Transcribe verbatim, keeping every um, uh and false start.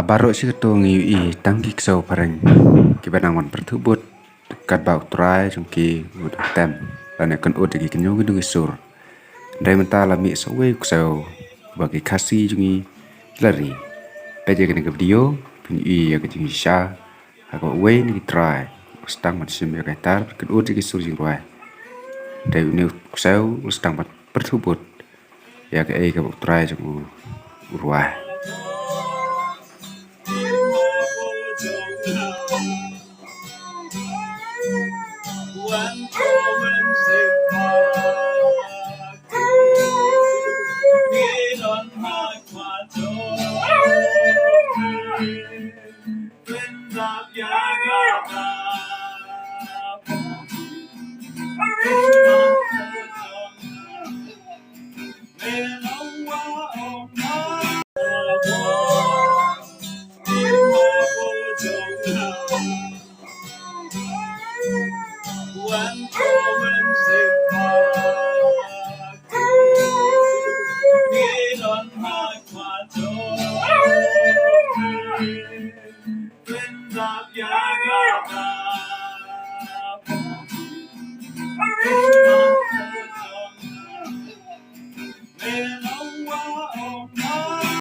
Baroh shi katto ngi ïohi tang ki ksew phareng kiba nang wan pyrthuh bud katba U Trai jong ki u dang tem lane kynnoh ïa ki kynñiuh ki nongïalam. Hynrei mynta la mih sa uwei u ksew ba ki Khasi jong ngi ki la ri. Peit ïa kane ka video phin ïohi ïa ka jingshisha ha kaba uwei na ki trai u sdang ban shim ïa ka hitar kynnoh ïa ki sur jingrwai. Hynrei une u ksew u sdang ban pyrthuh bud ïa kaei kaba U Trai jong u u rwai.